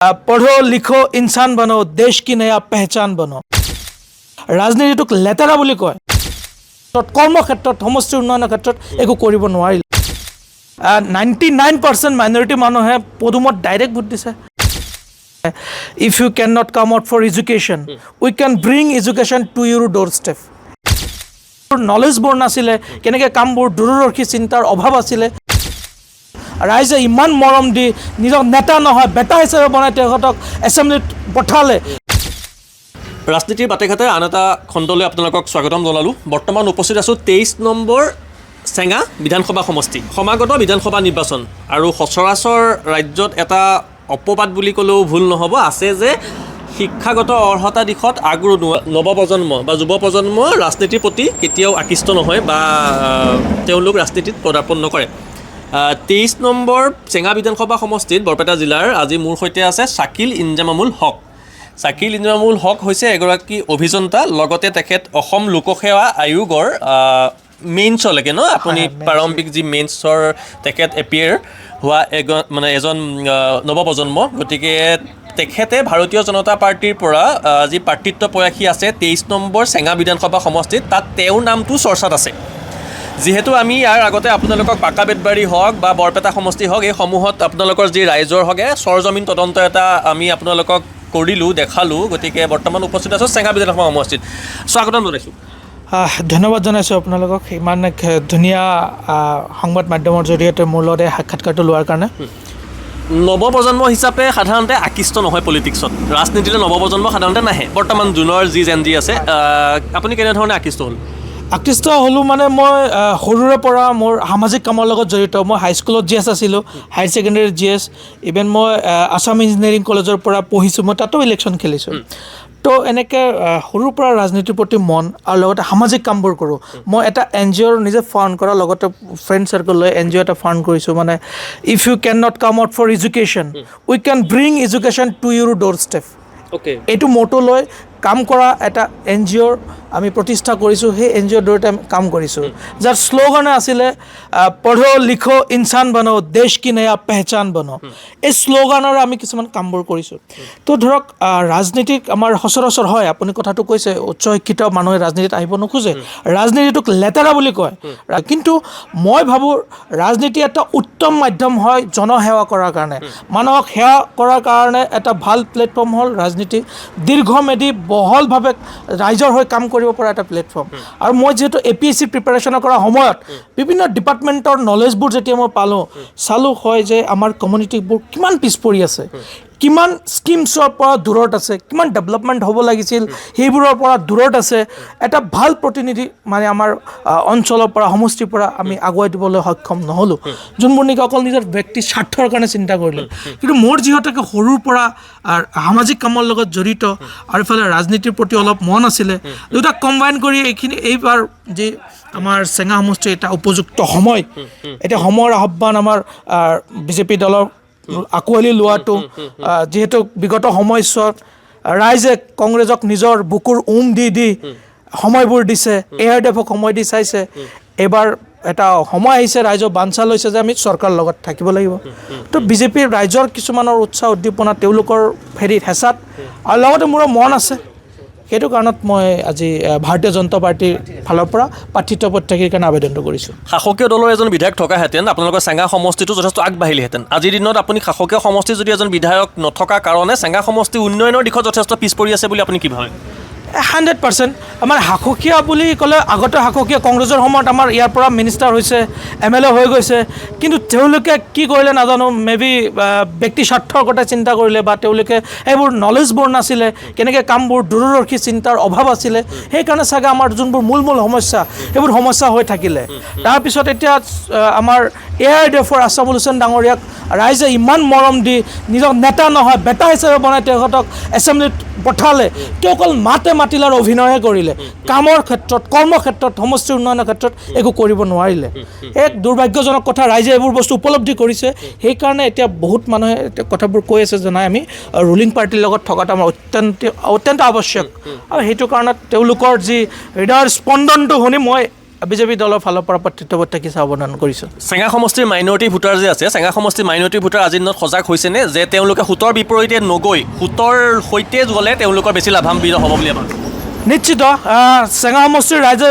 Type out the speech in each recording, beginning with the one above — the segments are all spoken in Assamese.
पढ़ो लिखो इंसान बनो, देश की नया पहचान बनो। ৰাজনীতিটোক লেতেৰা বুলি কয়। কৰ্মক্ষেত্ৰত, সমষ্টি উন্নয়নৰ ক্ষেত্ৰত একো কৰিব নোৱাৰিলে। 99% মাইনৰিটি মানুহে পদুমত ডাইৰেক্ট ভোট দিছে। If you can not come out for education, we can bring education to your door step. নলেজবোৰ নাছিলে, কেনেকৈ কামবোৰ, দূৰদৰ্শী চিন্তাৰ অভাৱ আছিলে। ৰাইজে ইমান মৰম দি নিজক নেতা নহয়, বেটা হিচাপে বনাই তেখেতক এছেম্বলিত পঠালে। ৰাজনীতিৰ বাটে ঘাটে আন এটা খণ্ডলৈ আপোনালোকক স্বাগতম জনালোঁ। বৰ্তমান উপস্থিত আছোঁ 23 নম্বৰ চেঙা বিধানসভা সমষ্টি। সমাগত বিধানসভা নিৰ্বাচন আৰু সচৰাচৰ ৰাজ্যত এটা অপবাদ বুলি ক'লেও ভুল নহ'ব আছে যে শিক্ষাগত অৰ্হতা দিশত আগৰণুৱা নৱপ্ৰজন্ম বা যুৱ প্ৰজন্ম ৰাজনীতিৰ প্ৰতি কেতিয়াও আকৃষ্ট নহয় বা তেওঁলোক ৰাজনীতিত পদাৰ্পণ নকৰে। 23 নম্বৰ চেঙা বিধানসভা সমষ্টিত বৰপেটা জিলাৰ আজি মোৰ সৈতে আছে শ্বাকিল ইনজামামুল হক। শ্বাকিল ইনজামামুল হক হৈছে এগৰাকী অভিযন্তা, লগতে তেখেত অসম লোকসেৱা আয়োগৰ মেইনছলৈকে ন আপুনি হয়, প্ৰাৰম্ভিক যি মেইনছৰ তেখেত এপিয়াৰ হোৱা মানে এজন নৱপ্ৰজন্ম। গতিকে তেখেতে ভাৰতীয় জনতা পাৰ্টীৰ পৰা যি প্ৰাৰ্থিত্ব প্ৰয়াসী আছে 23 নম্বৰ চেঙা বিধানসভা সমষ্টিত, তাত তেওঁৰ নামটো চৰ্চাত আছে। যিহেতু আমি ইয়াৰ আগতে আপোনালোকক বাকা বেতবাৰী হওক বা বৰপেটা সমষ্টি হওক, এই সমূহত আপোনালোকৰ যি ৰাইজৰ হকে চৰজমিন তদন্ত এটা আমি আপোনালোকক কৰিলোঁ, দেখালোঁ। গতিকে বৰ্তমান উপস্থিত আছোঁ চেঙা বিধানসভা সমষ্টিত। স্বাগতম জনাইছোঁ। ধন্যবাদ জনাইছোঁ আপোনালোকক ইমান এক ধুনীয়া সংবাদ মাধ্যমৰ জৰিয়তে মোৰ লগতে সাক্ষাৎকাৰটো লোৱাৰ কাৰণে। নৱপ্ৰজন্ম হিচাপে সাধাৰণতে আকৃষ্ট নহয় পলিটিক্সত, ৰাজনীতিলৈ নৱপ্ৰজন্ম সাধাৰণতে নাহে। বৰ্তমান জুনৰ যি জেন জি আছে, আপুনি কেনেধৰণে আকৃষ্ট হ'ল? আকৃষ্ট হ'লোঁ মানে মই সৰুৰে পৰা মোৰ সামাজিক কামৰ লগত জড়িত। মই হাইস্কুলত জি এছ আছিলোঁ, হায়াৰ ছেকেণ্ডেৰীত জি এছ, ইভেন মই আছাম ইঞ্জিনিয়াৰিং কলেজৰ পৰা পঢ়িছোঁ, মই তাতো ইলেকশ্যন খেলিছোঁ। তো এনেকৈ সৰুৰ পৰা ৰাজনীতিৰ প্ৰতি মন আৰু লগতে সামাজিক কামবোৰ কৰোঁ। মই এটা এন জি অ'ৰ নিজে ফাউণ্ড কৰা, লগতে ফ্ৰেণ্ড চাৰ্কল লৈ এন জি অ' এটা ফাউণ্ড কৰিছোঁ। মানে if you can not come out for education, we can bring education to your door step. এইটো মটো লৈ কাম কৰা এটা এন জি অ'ৰ আমি প্ৰতিষ্ঠা কৰিছোঁ। সেই এন জি অ'ৰ জৰিয়তে আমি কাম কৰিছোঁ, যাৰ শ্লোগানে আছিলে "पढ़ो लिखो इंसान बनो, देश की नया पहचान बनो"। এই শ্লোগানৰে আমি কিছুমান কামবোৰ কৰিছোঁ। তো ধৰক ৰাজনীতিক আমাৰ সচৰাচৰ হয়, আপুনি কথাটো কৈছে, উচ্চ শিক্ষিত মানুহে ৰাজনীতিত আহিব নোখোজে, ৰাজনীতিটোক লেতেৰা বুলি কয়। কিন্তু মই ভাবোঁ ৰাজনীতি এটা উত্তম মাধ্যম হয় জনসেৱা কৰাৰ কাৰণে, মানুহক সেৱা কৰাৰ কাৰণে এটা ভাল প্লেটফৰ্ম হ'ল ৰাজনীতি। দীৰ্ঘমেদি বহলভাৱে ৰাইজৰ হৈ কাম কৰিব পৰা এটা প্লেটফৰ্ম। আৰু মই যিহেতু এপিএছচি প্ৰিপেৰেশ্যন কৰা সময়ত বিভিন্ন ডিপাৰ্টমেণ্টৰ নলেজবোৰ যেতিয়া মই পালোঁ, চালোঁ হয় যে আমাৰ কমিউনিটিবোৰ কিমান পিছ পৰি আছে, কিমান স্কিমছৰ পৰা দূৰত আছে, কিমান ডেভেলপমেণ্ট হ'ব লাগিছিল সেইবোৰৰ পৰা দূৰত আছে। এটা ভাল প্ৰতিনিধি মানে আমাৰ অঞ্চলৰ পৰা, সমষ্টিৰ পৰা আমি আগুৱাই দিবলৈ সক্ষম নহ'লোঁ, যোনবোৰ নেকি অকল নিজৰ ব্যক্তি স্বাৰ্থৰ কাৰণে চিন্তা কৰিলে। কিন্তু মোৰ যিহেতুকে সৰুৰ পৰা সামাজিক কামৰ লগত জড়িত আৰু ইফালে ৰাজনীতিৰ প্ৰতি অলপ মন আছিলে, দুটা কম্বাইন কৰি এইখিনি এইবাৰ যি আমাৰ চেঙা সমষ্টিৰ এটা উপযুক্ত সময়, এতিয়া সময়ৰ আহ্বান আমাৰ বিজেপি দলৰ আঁকোৱালি লোৱাটো, যিহেতু বিগত সময়ছোৱাত ৰাইজে কংগ্ৰেছক নিজৰ বুকুৰ উম দি দি সময়বোৰ দিছে, এ I ডি এফক সময় দি চাইছে। এইবাৰ এটা সময় আহিছে, ৰাইজৰ বাঞ্ছা লৈছে যে আমি চৰকাৰৰ লগত থাকিব লাগিব। তো বিজেপিৰ ৰাইজৰ কিছুমানৰ উৎসাহ উদ্দীপনা, তেওঁলোকৰ হেৰিত হেঁচাত আৰু লগতে মোৰো মন আছে, সেইটো কাৰণত মই আজি ভাৰতীয় জনতা পাৰ্টীৰ ফালৰ পৰা প্ৰাৰ্থিত্ব প্ৰত্যাশীৰ কাৰণে আবেদনটো কৰিছোঁ। শাসকীয় দলৰ এজন বিধায়ক থকাহেঁতেন আপোনালোকৰ চেঙা সমষ্টিটো যথেষ্ট আগবাঢ়িলেহেঁতেন। আজিৰ দিনত আপুনি শাসকীয় সমষ্টিৰ যদি এজন বিধায়ক নথকা কাৰণে চেঙা সমষ্টি উন্নয়নৰ দিশত যথেষ্ট পিছ পৰি আছে বুলি আপুনি কি ভাবে? 100%। আমাৰ শাসকীয় বুলি ক'লে আগতে শাসকীয় কংগ্ৰেছৰ সময়ত আমাৰ ইয়াৰ পৰা মিনিষ্টাৰ হৈছে, এমএলএ হৈ গৈছে। কিন্তু তেওঁলোকে কি কৰিলে নাজানো, মে বি ব্যক্তি স্বাৰ্থৰ কথা চিন্তা কৰিলে বা তেওঁলোকে এইবোৰ নলেজবোৰ নাছিলে, কেনেকৈ কামবোৰ, দূৰদৰ্শী চিন্তাৰ অভাৱ আছিলে। সেইকাৰণে চাগে আমাৰ যোনবোৰ মূল মূল সমস্যা, সেইবোৰ সমস্যা হৈ থাকিলে। তাৰপিছত এতিয়া আমাৰ এ I D এফৰ আছামুল হুছেইন ডাঙৰীয়াক ৰাইজে ইমান মৰম দি নিজক নেতা নহয়, বেটা হিচাপে বনাই তেখেতক এছেম্বলিত পঠালে। তেওঁ অকল মাতে মাতিলে আৰু অভিনয়হে কৰিলে। কামৰ ক্ষেত্ৰত, কৰ্মক্ষেত্ৰত, সমষ্টিৰ উন্নয়নৰ ক্ষেত্ৰত একো কৰিব নোৱাৰিলে। এক দুৰ্ভাগ্যজনক কথা। ৰাইজে এইবোৰ বস্তু উপলব্ধি কৰিছে। সেইকাৰণে এতিয়া বহুত মানুহে এতিয়া কথাবোৰ কৈ আছে যে নাই, আমি ৰুলিং পাৰ্টীৰ লগত থকাটো আমাৰ অত্যন্ত অত্যন্ত আৱশ্যক। আৰু সেইটো কাৰণত তেওঁলোকৰ যি হৃদয়ৰ স্পন্দনটো শুনি মই বিজেপি দলৰ ফালৰ পৰা প্ৰাৰ্থিত্ব প্ৰত্যাশী অৱদান কৰিছোঁ। চেঙা সমষ্টিৰ মাইনৰিটি ভোটাৰ যে আছে, চেঙা সমষ্টিৰ মাইনৰিটি ভোটাৰ আজিৰ দিনত সজাগ হৈছেনে যে তেওঁলোকে সোঁতৰ বিপৰীতে নগৈ সোঁতৰ সৈতে গ'লে তেওঁলোকৰ বেছি লাভান্বিত হ'ব বুলি ভাবে? নিশ্চিত, চেঙা সমষ্টিৰ ৰাইজে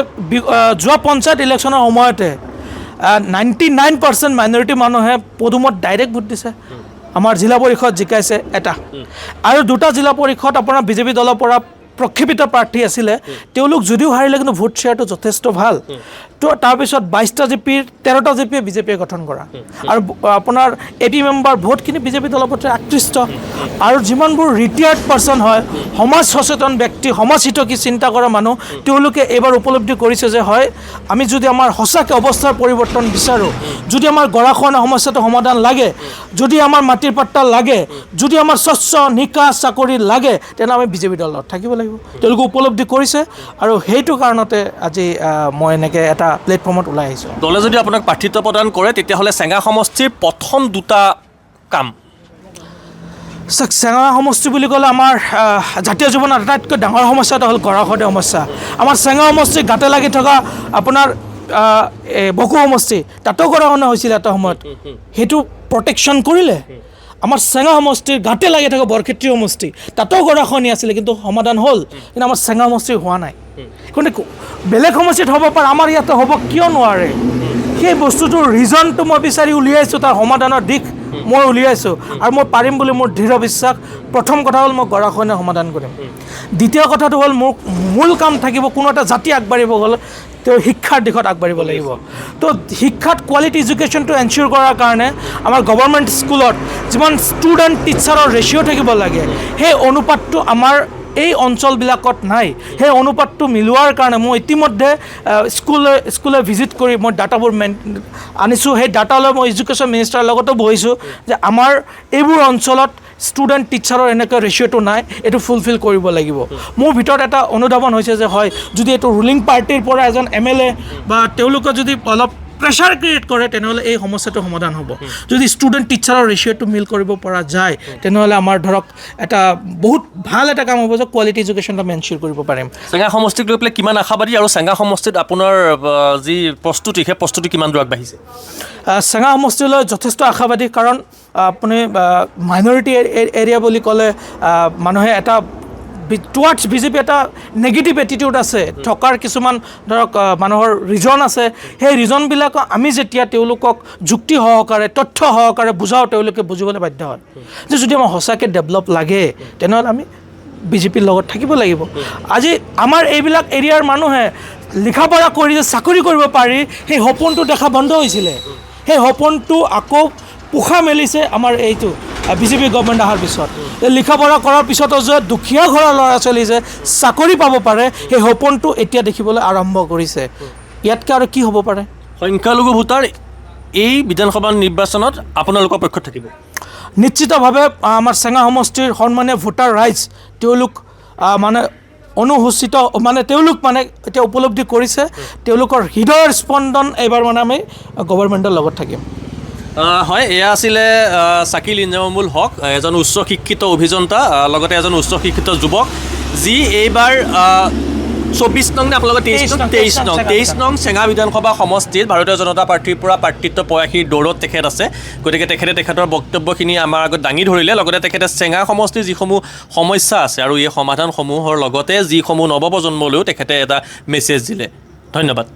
যোৱা পঞ্চায়ত ইলেকশ্যনৰ সময়তে 99% মাইনৰিটি মানুহে পদুমত ডাইৰেক্ট ভোট দিছে। আমাৰ জিলা পৰিষদ জিকাইছে এটা আৰু দুটা জিলা পৰিষদ আপোনাৰ বিজেপি দলৰ পৰা প্ৰক্ষেপিত প্ৰাৰ্থী আছিলে, তেওঁলোক যদিও হাৰিলে কিন্তু ভোট শ্বেয়াৰটো যথেষ্ট ভাল। তো তাৰপিছত 22টা জি পিৰ 13টা জি পিয়ে বিজেপিয়ে গঠন কৰা আৰু আপোনাৰ এ পি মেম্বাৰ ভোটখিনি বিজেপি দলৰ প্ৰতি আকৃষ্ট। আৰু যিমানবোৰ ৰিটায়াৰ্ড পাৰ্চন হয়, সমাজ সচেতন ব্যক্তি, সমাজ হিতকী চিন্তা কৰা মানুহ, তেওঁলোকে এইবাৰ উপলব্ধি কৰিছে যে হয়, আমি যদি আমাৰ সঁচাকৈ অৱস্থাৰ পৰিৱৰ্তন বিচাৰোঁ, যদি আমাৰ গৰাখহনীয়া সমস্যাটো সমাধান লাগে, যদি আমাৰ মাটিৰ পাট্টা লাগে, যদি আমাৰ স্বচ্ছ নিকা চাকৰি লাগে, তেনেহ'লে আমি বিজেপি দলত থাকিব লাগিব। তেওঁলোকে উপলব্ধি কৰিছে আৰু সেইটো কাৰণতে আজি মই এনেকৈ এটা প্লেটফৰ্মত ওলাই আহিছোঁ। দলে যদি আপোনাক প্ৰাৰ্থিত্ব প্ৰদান কৰে, তেতিয়াহ'লে চেঙা সমষ্টিৰ প্ৰথম দুটা কাম? চাওক, চেঙা সমষ্টি বুলি ক'লে আমাৰ জাতীয় জীৱনৰ আটাইতকৈ ডাঙৰ সমস্যা এটা হ'ল গৰাখহনীয়া সমস্যা। আমাৰ চেঙা সমষ্টিৰ গাতে লাগি থকা আপোনাৰ বকো সমষ্টি, তাতো গৰাখহনীয়া হৈছিলে এটা সময়ত, সেইটো প্ৰটেকশ্যন কৰিলে। আমাৰ চেঙা সমষ্টিৰ গাতে লাগি থকা বৰক্ষেত্ৰী সমষ্টি, তাতো গৰাখহনীয়া আছিলে কিন্তু সমাধান হ'ল, কিন্তু আমাৰ চেঙা সমষ্টিৰ হোৱা নাই। কিন্তু বেলেগ সমষ্টিত হ'ব পাৰে, আমাৰ ইয়াতে হ'ব কিয় নোৱাৰে? সেই বস্তুটোৰ ৰিজনটো মই বিচাৰি উলিয়াইছোঁ, তাৰ সমাধানৰ দিশ মই উলিয়াইছোঁ আৰু মই পাৰিম বুলি মোৰ দৃঢ় বিশ্বাস। প্ৰথম কথা হ'ল মই গৰাখহনীয়া সমাধান কৰিম। দ্বিতীয় কথাটো হ'ল মোৰ মূল কাম থাকিব, কোনো এটা জাতি আগবাঢ়িব গ'লে তেওঁ শিক্ষাৰ দিশত আগবাঢ়িব লাগিব। তো শিক্ষাত কোৱালিটি এডুকেশ্যনটো এনচিয়'ৰ কৰাৰ কাৰণে আমাৰ গভৰ্ণমেণ্ট স্কুলত যিমান ষ্টুডেণ্ট টিচাৰৰ ৰেচিঅ' থাকিব লাগে, সেই অনুপাতটো আমাৰ এই অঞ্চলবিলাকত নাই। সেই অনুপাতটো মিলোৱাৰ কাৰণে মই ইতিমধ্যে স্কুলে স্কুলে ভিজিট কৰি মই ডাটাবোৰ আনিছোঁ। সেই ডাটালৈ মই এডুকেশ্যন মিনিষ্টাৰৰ লগতো বহিছোঁ যে আমাৰ এইবোৰ অঞ্চলত ষ্টুডেণ্ট টিচাৰৰ এনেকৈ ৰেচিঅ'টো নাই, এইটো ফুলফিল কৰিব লাগিব। মোৰ ভিতৰত এটা অনুধাৱন হৈছে যে হয়, যদি এইটো ৰুলিং পাৰ্টীৰ পৰা এজন এমএলএ বা তেওঁলোকে যদি অলপ প্ৰেছাৰ ক্ৰিয়েট কৰে, তেনেহ'লে এই সমস্যাটো সমাধান হ'ব। যদি ষ্টুডেণ্ট টিচাৰৰ ৰেচিঅ'টো মিল কৰিব পৰা যায়, তেনেহ'লে আমাৰ ধৰক এটা বহুত ভাল এটা কাম হ'ব যে কোৱালিটি এডুকেশ্যনটো আমি এনচিয়'ৰ কৰিব পাৰিম। চেঙা সমষ্টিক লৈ পেলাই কিমান আশাবাদী আৰু চেঙা সমষ্টিত আপোনাৰ যি প্ৰস্তুতি, সেই প্ৰস্তুতি কিমান দূৰ আগবাঢ়িছে? চেঙা সমষ্টিলৈ যথেষ্ট আশাবাদী, কাৰণ আপুনি মাইনৰিটি এৰিয়া বুলি ক'লে মানুহে এটা টুৱাৰ্ডছ বিজেপি এটা নেগেটিভ এটিটিউড আছে থকাৰ কিছুমান ধৰক মানুহৰ ৰিজন আছে। সেই ৰিজনবিলাক আমি যেতিয়া তেওঁলোকক যুক্তি সহকাৰে, তথ্য সহকাৰে বুজাওঁ, তেওঁলোকে বুজিবলৈ বাধ্য হয় যে যদি আমাৰ সঁচাকৈ ডেভেলপ লাগে, তেনেহ'লে আমি বিজেপিৰ লগত থাকিব লাগিব। আজি আমাৰ এইবিলাক এৰিয়াৰ মানুহে লিখা পঢ়া কৰি যে চাকৰি কৰিব পাৰি, সেই সপোনটো দেখা বন্ধ হৈছিলে। সেই সপোনটো আকৌ পোখা মেলিছে আমাৰ এইটো বিজেপি গভৰ্ণমেণ্ট অহাৰ পিছত। এই লিখা পঢ়া কৰাৰ পিছতো যে দুখীয়া ঘৰৰ ল'ৰা ছোৱালী যে চাকৰি পাব পাৰে, সেই সপোনটো এতিয়া দেখিবলৈ আৰম্ভ কৰিছে। ইয়াতকৈ আৰু কি হ'ব পাৰে? সংখ্যালঘু ভোটাৰ এই বিধানসভা নিৰ্বাচনত আপোনালোকৰ পক্ষত থাকিব? নিশ্চিতভাৱে আমাৰ চেঙা সমষ্টিৰ সন্মানীয় ভোটাৰ ৰাইজ, তেওঁলোক মানে অনুসূচিত, মানে তেওঁলোক মানে এতিয়া উপলব্ধি কৰিছে, তেওঁলোকৰ হৃদয়ৰ স্পন্দন এইবাৰ মানে আমি গভৰ্ণমেণ্টৰ লগত থাকিম। হয়, এয়া আছিলে চাকিল ইনজামামুল হক, এজন উচ্চ শিক্ষিত অভিযন্তা, লগতে এজন উচ্চ শিক্ষিত যুৱক, যি এইবাৰ 24 নং নে আপোনালোকৰ 23 নং? 23 নং, 23 নং চেঙা বিধানসভা সমষ্টিত ভাৰতীয় জনতা পাৰ্টীৰ পৰা প্ৰাৰ্থিত্ব প্ৰয়াসীৰ দৌৰত তেখেত আছে। গতিকে তেখেতে তেখেতৰ বক্তব্যখিনি আমাৰ আগত দাঙি ধৰিলে। লগতে তেখেতে চেঙা সমষ্টিৰ যিসমূহ সমস্যা আছে আৰু এই সমাধানসমূহৰ লগতে যিসমূহ নৱপ্ৰজন্মলৈও তেখেতে এটা মেছেজ দিলে। ধন্যবাদ।